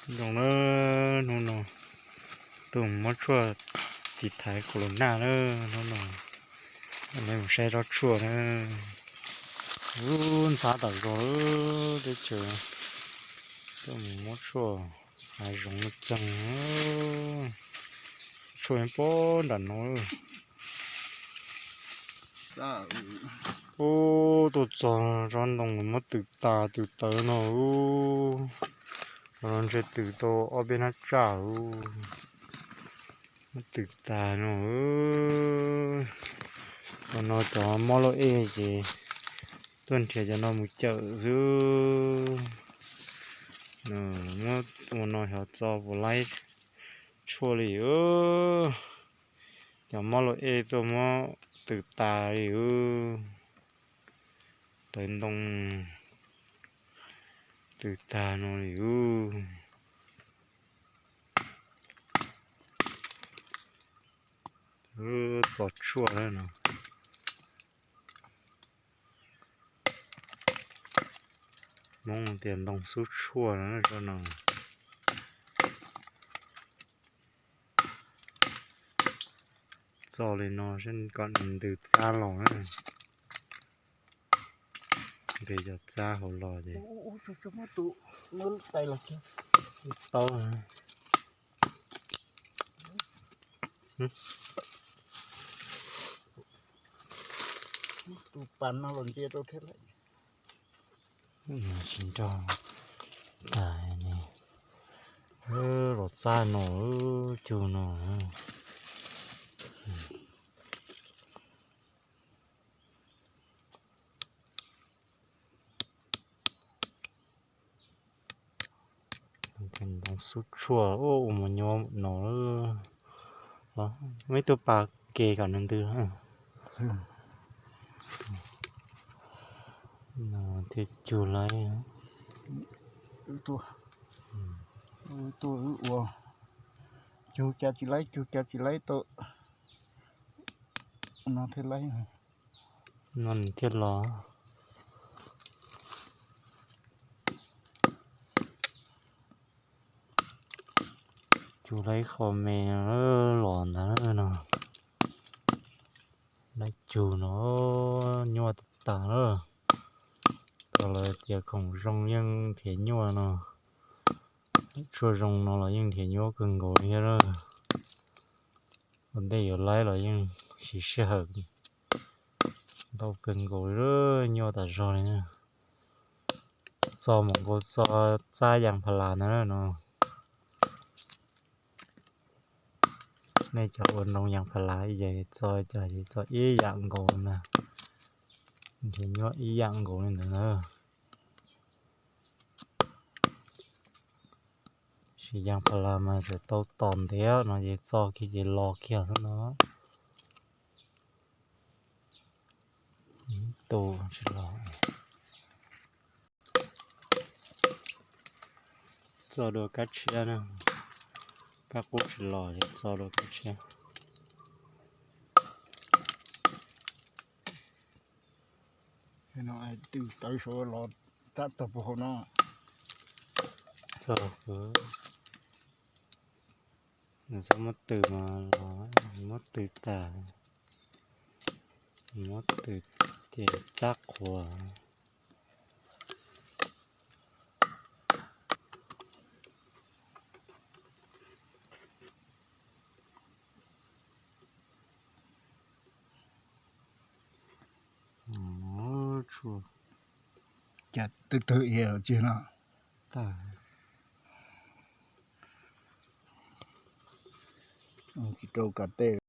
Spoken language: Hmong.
Zoo na, hnub no tuaj mus muab tshuaj tiv thaiv corona na, hnub no nej mus saib tsob tshuaj na. Ub, ntxhab tas zog teb chaws, tuaj mus muab tshuaj hav zoov no txeeg. Tshuaj pob nram no. Ub, tuaj txog tsob ntoo muab tws tas tws tawv no. Ub, no ntshe tws tau ob peb hnab tsaj. Ub, muab tws tas no. Ub, no cov mob lauj ej ces tuaj nrhiav cov no mus cawm xwb. Muab ua no xyov txo puas laib tshuaj li. Cov mob lauj ej tuaj muab tws tas li. Tawv ntoo tws tag no li. Txo tshuaj na no. Hmoob tias ntoo xub tshuaj no. Txo li no seb kom nws ntws txab los na. Ntes cov txab hauv los ces tau. Tus pas no los ntsia rau thiab lawm. Tsis nrog tas, los txab no, cug no. Ntoo xub tshuaj ua mus nyuaj no. Muaj ib tug pas ke kom nws ntws. No thiaj cug laib. Cug cas tsis laib, cug cas tsis laib tau. No thiaj laib. No nws thiaj los. Cug laib qho me los ntawd no. Laib cug no nyuaj tas lawm. Kom lawv tias khoom zoo yeej nrhiav nyuaj no. Tshuaj zoo no los yeej nrhiav nyuaj kawg nkaus li thiab lawm. Ua ntej yuav laib los yeej siv sij hawm ntau kawg nkaus li, nyuaj tas zog li. Txo mus nkaus txo txab yas pha las ntawd no. Nej cov ua ntoo yas pha las ib yam txo cas es txo ib yam nkaus ntag. Nrhiav nyuaj ib yam nkaus li ntawd na. Siv yas pha las mas tseem tau tom ntev no ces txo kiag ces los kiag xwb no. Tus tsis los. Txo dua kab tshiab na, kab qub tsis los ces txo dua kab tshiab. Tws tawv saud los tab txog puag hauv no. Txog, nws txhob muab tws mas los, muab tws tas, muab tws ces txab qhuav. Cas twb twb ia los tsis no. Tsis rau kav tej.